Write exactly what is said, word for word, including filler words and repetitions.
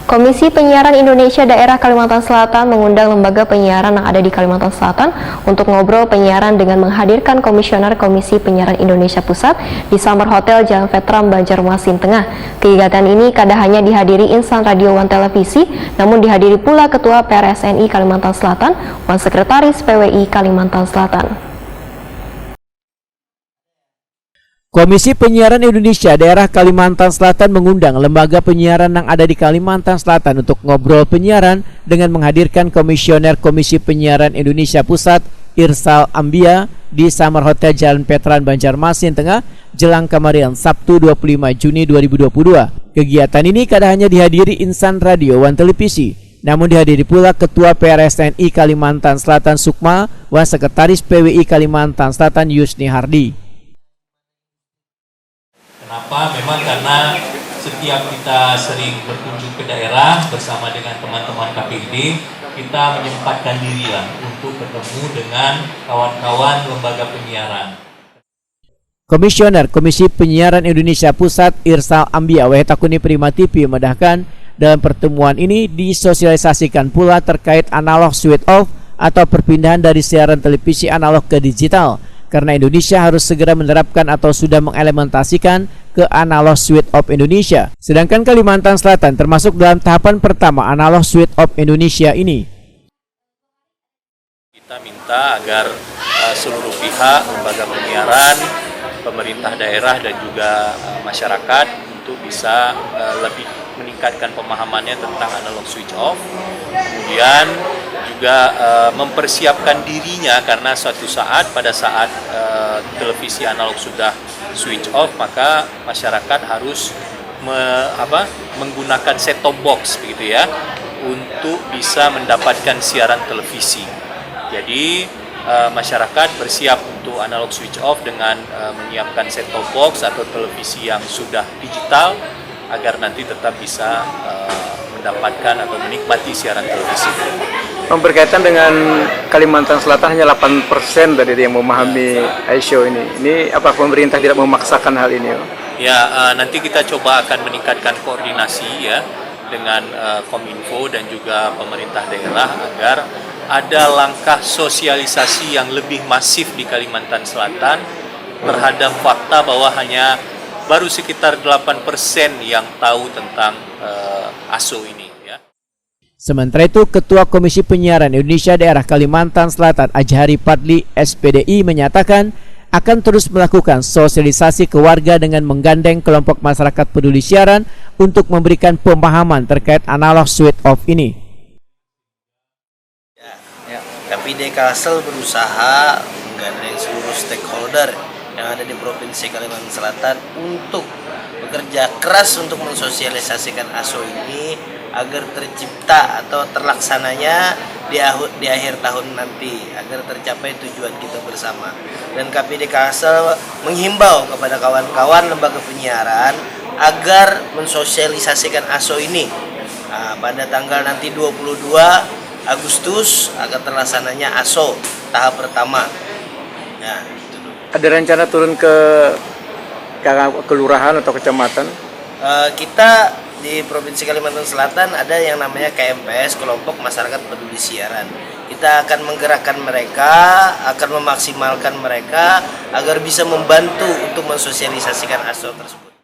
Komisi Penyiaran Indonesia Daerah Kalimantan Selatan mengundang lembaga penyiaran yang ada di Kalimantan Selatan untuk ngobrol penyiaran dengan menghadirkan Komisioner Komisi Penyiaran Indonesia Pusat di Summer Hotel Jalan Veteran Banjarmasin Tengah. Kegiatan ini kada hanya dihadiri insan radio wan televisi, namun dihadiri pula Ketua P R S N I Kalimantan Selatan wan Sekretaris P W I Kalimantan Selatan. Komisi Penyiaran Indonesia Daerah Kalimantan Selatan mengundang lembaga penyiaran yang ada di Kalimantan Selatan untuk ngobrol penyiaran dengan menghadirkan Komisioner Komisi Penyiaran Indonesia Pusat, Irsal Ambia, di Summer Hotel Jalan Veteran Banjarmasin Tengah, jelang kamarian Sabtu dua puluh lima Juni dua ribu dua puluh dua. Kegiatan ini kada hanya dihadiri insan radio wan televisi, namun dihadiri pula Ketua P R S N I Kalimantan Selatan Sukma wan Sekretaris P W I Kalimantan Selatan Yusni Hardi. Kenapa? Memang karena setiap kita sering berkunjung ke daerah bersama dengan teman-teman K P I D, kita menyempatkan diri lah untuk bertemu dengan kawan-kawan lembaga penyiaran. Komisioner Komisi Penyiaran Indonesia Pusat, Irsal Ambia, W H Takuni Prima T V, memedahkan, dalam pertemuan ini disosialisasikan pula terkait analog switch off atau perpindahan dari siaran televisi analog ke digital, karena Indonesia harus segera menerapkan atau sudah mengimplementasikan ke analog switch off Indonesia. Sedangkan Kalimantan Selatan termasuk dalam tahapan pertama analog switch off Indonesia ini. Kita minta agar, eh, seluruh pihak, lembaga penyiaran, pemerintah daerah, dan juga, eh, masyarakat untuk bisa, eh, lebih meningkatkan pemahamannya tentang analog switch off. Kemudian juga, eh, mempersiapkan dirinya karena suatu saat, pada saat, eh, televisi analog sudah switch off, maka masyarakat harus me- apa, menggunakan set top box begitu ya, untuk bisa mendapatkan siaran televisi. Jadi, eh, masyarakat bersiap untuk analog switch off dengan, eh, menyiapkan set top box atau televisi yang sudah digital agar nanti tetap bisa, eh, mendapatkan atau menikmati siaran televisi. Berkaitan dengan Kalimantan Selatan, hanya delapan persen tadi yang memahami iShow ini. Ini apa pemerintah tidak memaksakan hal ini? Ya, eh, nanti kita coba akan meningkatkan koordinasi ya dengan, eh, Kominfo dan juga pemerintah daerah agar ada langkah sosialisasi yang lebih masif di Kalimantan Selatan terhadap fakta bahwa hanya baru sekitar delapan persen yang tahu tentang, eh, ASO ini, ya. Sementara itu, Ketua Komisi Penyiaran Indonesia Daerah Kalimantan Selatan, Ajhari Fadli, S P D I, menyatakan akan terus melakukan sosialisasi ke warga dengan menggandeng kelompok masyarakat peduli siaran untuk memberikan pemahaman terkait analog switch off ini. Ya, ya. K P I D Kalsel berusaha menggandeng seluruh stakeholder yang ada di Provinsi Kalimantan Selatan untuk bekerja keras untuk mensosialisasikan ASO ini agar tercipta atau terlaksananya di, ahu- di akhir tahun nanti, agar tercapai tujuan kita bersama. Dan K P I D Kalsel menghimbau kepada kawan-kawan lembaga penyiaran agar mensosialisasikan ASO ini. Nah, pada tanggal nanti dua puluh dua Agustus akan terlaksananya ASO tahap pertama. Nah, itu dulu. Ada rencana turun ke ke- kelurahan atau kecamatan? Eh, kita di Provinsi Kalimantan Selatan ada yang namanya K M P S, Kelompok Masyarakat Peduli Siaran. Kita akan menggerakkan mereka, akan memaksimalkan mereka agar bisa membantu untuk mensosialisasikan ASO tersebut.